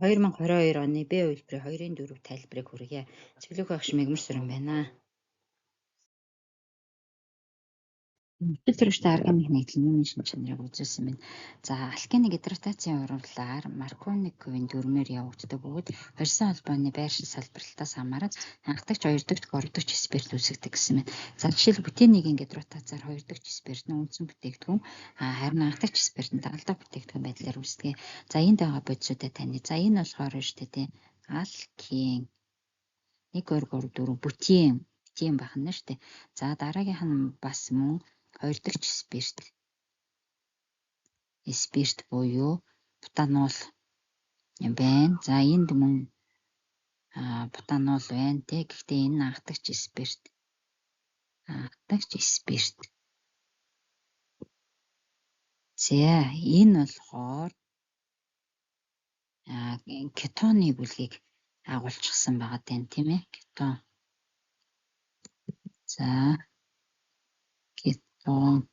2022 оны Б хувилбарын 2-ын 4 тайлбарыг хүргье. Цэвэрлэх багш Мэгмар Сүрэн байна. Мэдлэл төрөгчтэй органик нэгдэл нь шинж чанарыг үзүүлсэн байна. За, алкены гидратацийн урвалаар Марковниковын дүрмээр явагддаг бөгөөд хорьсон холбооны байршил салбарлалтаас хамааран анхдагч, хоёрдогч, гуравдагч спирт үүсгдэг гэсэн байна. За, жишээл бутеныгийн гидратацаар хоёрдогч спирт нь үндсэн бүтээгдэхүүн, харин анхдагч спирт нь дагалдах бүтээгдэхүүн байдлаар үүсдэг. За, энд байгаа бодисуудаа таны. За, энэ болохоор шүү дээ, алкен 1 2 3 4 бутен бутен байх нь шүү дээ. За, дараагийнх нь бас мөн хоёр дахь спирт. Спирт буюу бутанол юм байна. За, энд мөн бутанол байна те. Гэхдээ энэ анхдагч спирт. Анхдагч спирт. За, энэ болохоор кетоны бүлгийг агуулчихсан байгаа тань, тийм ээ. Кетон. За, кетон.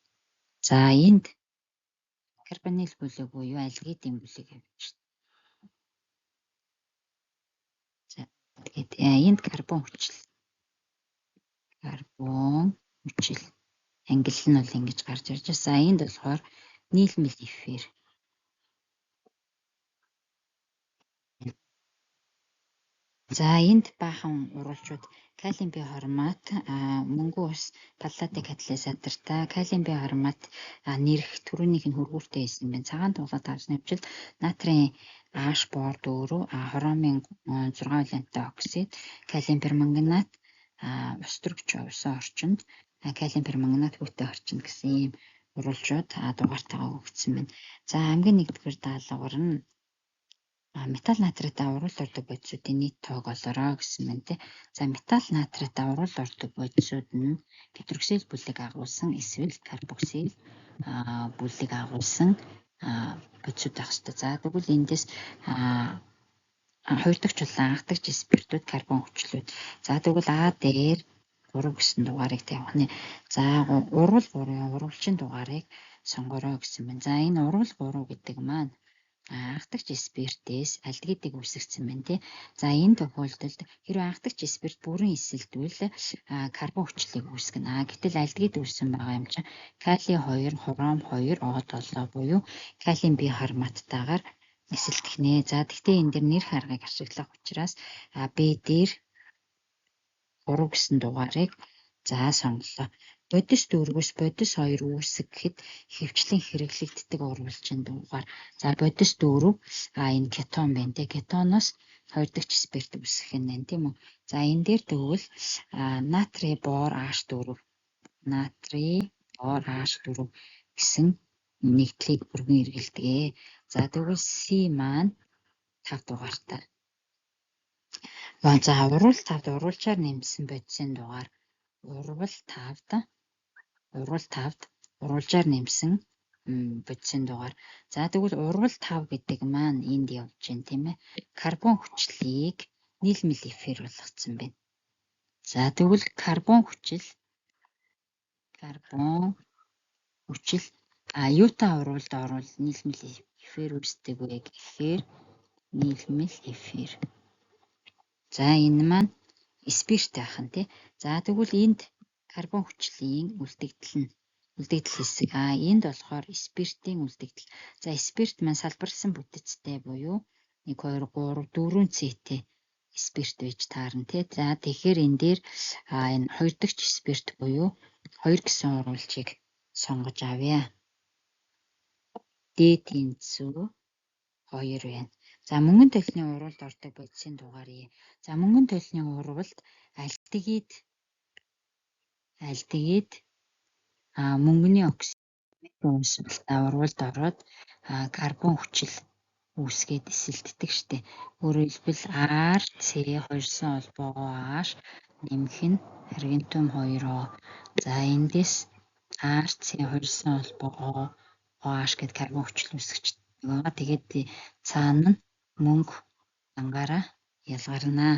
За, энд карбонил бүлэг буюу альгидын бүлэг явж байна. За, тэгээд энд карбон хүчил. Карбон хүчил. Ангилал нь бол ингэж гарч ирж байна. За, энд болохоор нийлмэл эфир. За, энд баахан уруулчууд калийн бихормат, мөнгөн ус, паллади катализатортай калийн бихормат нэрх түрүүнийх нь хөргүүртэй байсан байна. Цагаан туулаад авсны хвчил натрийн H бор 4, хромын 6 валенттай оксид, калийн перманганат, ус төрөгч усан орчинд, калийн перманганат хүүтэй орчинд гэсэн ийм уруулчууд дугаартайгаа өгөгдсөн байна. За, хамгийн нэгдүгээр даалгавар нь металл натритаа уруул ордог бодисуудын нийт тоог олоорой гэсэн байна те. За, металл натритаа уруул ордог бодисууд нь гидроксил бүлэг агуулсан эсвэл карбоксил бүлэг агуулсан бодисууд байх ёстой. За, тэгвэл эндээс хоёр дахь чулуун анхдагч спиртүүд, карбон хүчлүүд. За, тэгвэл А дээр 3 гэсэн дугаарыг тавих нэ. За, уруул 3-ын уруулчин дугаарыг сонгороо гэсэн байна. За, энэ уруул 3 гэдэг маань анхдагч спиртээс альдегидыг үүсгэсэн байна тий. За, энэ тохиолдолд хэрвээ анхдагч спирт бүрэн эсэлдвэл карбон хүчлийг үүсгэнэ. Гэтэл альдегид үүссэн байгаа юм чинь кали 2, хром 2, О7 буюу калийн бихарматтайгаар эсэлдэх нэ. За, тэгтээ энэ дэр нэрх аргыг ашиглах учраас Б дээр 3 гэсэн дугаарыг за сонголоо. Бодис дөрвөөс бодис 2 үүсгэхэд хөвчлэн хэрэглэгддэг уруулчин дугаар. За, бодис 4 энэ кетон байна те. Кетоноос хоёр дахь спирт үүсгэх нь байна, тийм үү? За, энэ дээр тэгвэл натрий бор H4, натрий бор H4 гэсэн нэгдлийг бүргэн эргэлдэг. За, тэгвэл C маань 5 дугаартай. За, уруул 5-д уруулчаар нэмсэн бодисын дугаар урвал 5-д урвал 5-д уруулжаар нэмсэн бодисын дугаар. За, тэгвэл урвал 5 гэдэг маань энд явж байна, тийм ээ. Карбон хүчлийг нийлмэл эфир болгоцсон байна. За, тэгвэл карбон хүчил юутай уруулд орвол нийлмэл эфир үүсдэг вэ гэхээр нийлмэл эфир. За, энэ маань спирт байх нь тий. За, тэгвэл энд карбон хүчлийн үлдэгдэл нь үлдэгдэл хэсэг. Энд болохоор спиртийн үлдэгдэл. За, спирт маань салбарласан бүтэцтэй буюу 1 2 3 4 С-тэй спирт байж таарна тий. За, тэгэхээр энэ дээр энэ хоёр дахь спирт буюу 2 гэсэн уруулчийг сонгож авъя. Д тэнцүү 2 байна. За, мөнгөн толины уруулд ордог бодисын дугаар Е. За, мөнгөн толины урвалд альдегид мөнгөний оксид уусвалтай урвалд ороод карбон хүчил үүсгээд эсэлддэг штэ. Өөрөөр хэлбэл R C хоёрсон холбоогоо H нэмэх нь аргентум 2O. За, эндээс R C хоёрсон холбоогоо OH гэд карбон хүчил үүсгэж байгаа. Тэгээд цаана нь мөнгө дангаараа ялгарнаа.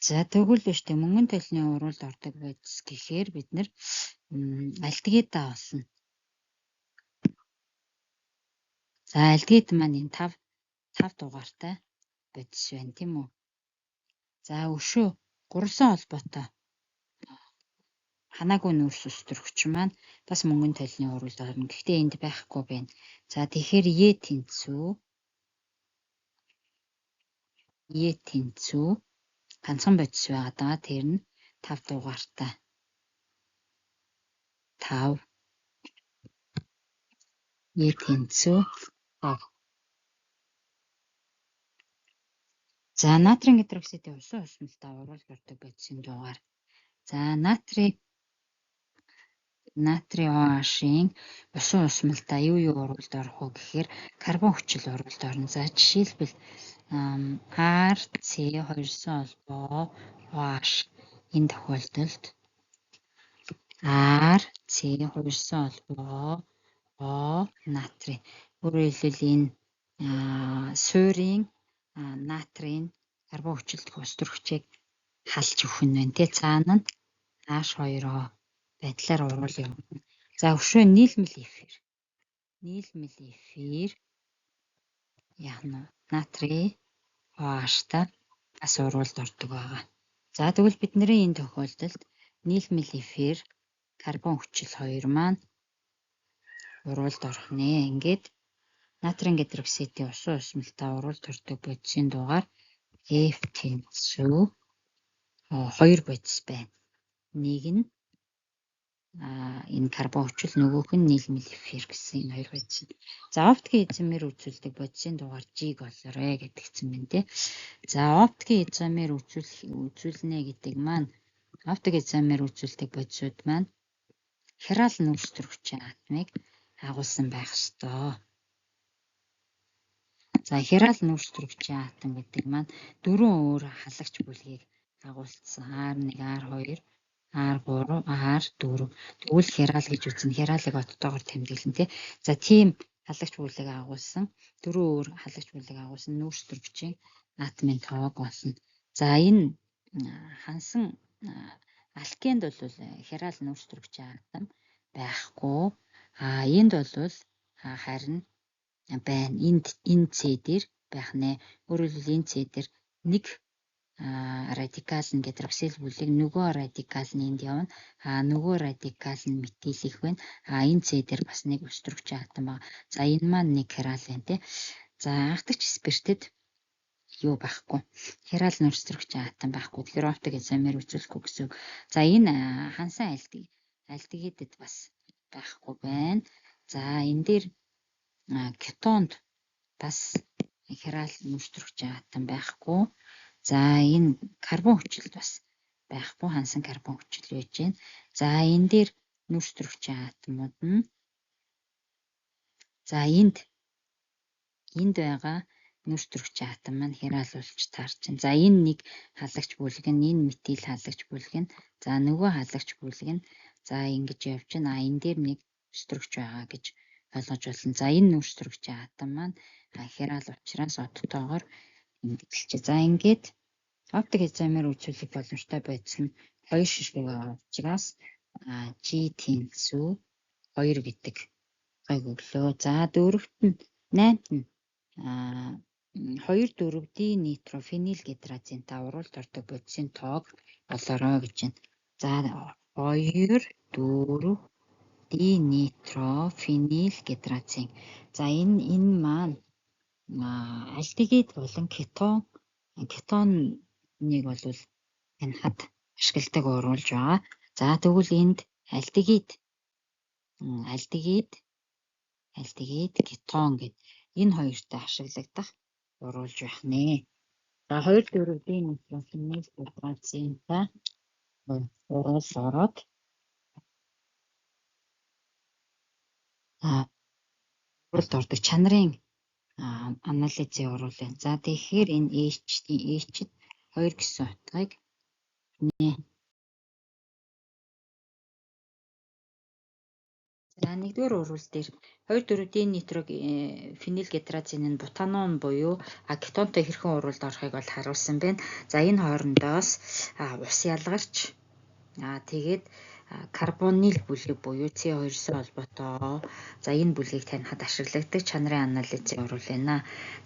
За, тэгвэл биш үү, мөнгөн толины уруулд ордог бодис гэхээр бид нэр альдегидаа олно. За, альдегид маань энэ 5 5 дугаартай бодис байна, тийм үү? За өшөө гурвалсан холбоотой ханаагүй нүүрс өсөрөгч маань бас мөнгөн толины уруулд орно. Гэхдээ энд байхгүй байна. За тэгэхээр Е тэнцүү Е тэнцүү ганцхан бодис байгаа даа. Тэр нь 5 дугаартай. 5 Е тэнцүү 5. За натрийн гидроксидын усан усмалтай уруулд ордог бодисын дугаар. За натрий OH-ийн усан усмалтай юу уруулд орох вэ гэхээр карбон хүчил уруулд орно. За жишээлбэл RC хоёрсон холбоо OH энэ тохиолдолд RC хоёрсон холбоо O натрий. Өөрөөр хэлбэл энэ суурийн натрийн карбон хүчилдэх ус төрөгчийг халж өгөх нь байна. Тэ цаана нь H2O байдлаар уруул явагдана. За өшөө нийлмэл эфир. Нийлмэл эфир яах нь натрий OH-тай бас уруулд ордог байгаа. За тэгвэл бидний энэ тохиолдолд нийлмэл эфир карбон хүчил 2 маань уруулд орох нэ. Ингээд натрийн гидроксидын усан усмалтай уруулд ордог бодисын дугаар F тэнцүү 2 бодис байна. Нэг нь энэ карбон хүчил, нөгөөх нь нийлмэл эфир гэсэн энэ хоёр бодис. За оптикийн изомер үзүүлдэг бодисын дугаар G-г олоорой гэдгийгсэн байна тий. За оптикийн изомер үзүүлнэ гэдэг маань оптик изомер үзүүлдэг бодисууд маань хирал нүүрс төрөгчийн атомыг агуулсан байх ёстой. За хирал нүүрс төрөгчийн атом гэдэг маань дөрвөн өөр халагч бүлгийг агуулсан. R1, R2, R3, R4. Тэгвэл хирал гэж үзнэ. Хиралыг оттоогоор тэмдэглэн тий. За тийм халагч бүлэг агуулсан дөрвөн өөр халагч бүлэг агуулсан нүүрс төрөгчийн атомын тоог олно. За энэ хансан алкенд бол хирал нүүрс төрөгчийн атом байхгүй. А энд бол харин байна. Энд энэ С дээр байх нэ. Өөрөөр хэлбэл энэ С дээр нэг радикал нь гидроксил бүлэг, нөгөө радикал нь энд явна. А нөгөө радикал нь метил их байна. А энэ С дээр бас нэг ус төрөгчийн атом байгаа. За энэ маань нэг хирал байна тий. За анхдагч спиртэд юу байхгүй. Хирал нүүрс төрөгчийн атом байхгүй. Тэгэхээр оптик изомер үзүүлэхгүй гэсэн үг. За энэ хансан альдегидэд бас байхгүй байна. За энэ дээр кетонд бас хирал нүүрс төрөгчийн атом байхгүй. За энэ карбон хүчилд бас байхгүй, хансан карбон хүчил байж байна. За энэ дээр нүүрс төрөгчийн атомууд нь за энд байгаа нүүрс төрөгчийн атом маань хирал болж таарч байна. За энэ нэг халагч бүлэг нь, энэ метил халагч бүлэг нь, за нөгөө халагч бүлэг нь за ингэж явж байна. А энэ дээр нэг ус төрөгч байгаа гэж ойлгож болно. За энэ нүүрс төрөгчийн атом маань хирал учраас оттоогоор тэмдэглэжээ. За ингээд оптик изомер үзүүлэх боломжтой бодис нь хоёр ширхэг байгаа учраас G тэнцүү 2 гэдэг гайг өглөө. За дөрөвт нь 8-т нь 2 4 динитрофенил гидразинтай уруулд ордог бодисын тоог олоорой гэж байна. За 2 4 динитрофенил гидразин. За энэ маань альдегид болон кетоныг бол танихад ашигладаг уруулж байгаа. За тэгвэл энд альдегид кетон гэд энэ хоёртой ашиглагдах уруулж байх нэ. За 2 4 динитрофенил гидразинтай уруул ороод уруулд ордог чанарын анализыг оруулаа. За тэгэхээр энэ H-д 2 гэсэн утгыг нэ. За нэгдүгээр уруул дээр 2 4 динитрофенил гидразин нь бутанон буюу кетонтой хэрхэн уруулд орохыг бол харуулсан байна. За энэ хоорондоос ус ялгарч тэгээд Карбонил бүлэг буюу С2-ийн холбоотой. За, энэ бүлгийг танихад ашиглагддаг чанарын анализыг оруулна.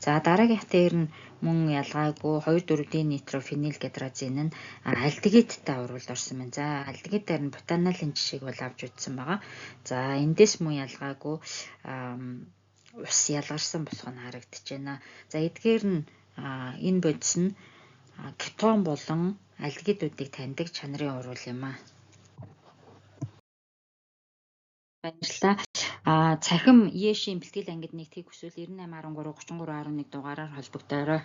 За, дараагийнх дээр нь мөн ялгаагүй 2,4-ийн нитрофенил гидразин нь альдегидтай уруулд орсон байна. За, альдегид дээр нь бутаналын жишээг бол авч үзсэн байгаа. За, эндээс мөн ялгаагүй ус ялгарсан болох нь харагдаж байна. За, эдгээр нь энэ бодис нь кетон болон альдегидуудыг таньдаг чанарын уруул юм аа. Баярлалаа. Цахим ЕШ-ийн бэлтгэл ангид нэгтгэхийг хүсвэл 98 13 33 11 дугаараар холбогдоорой.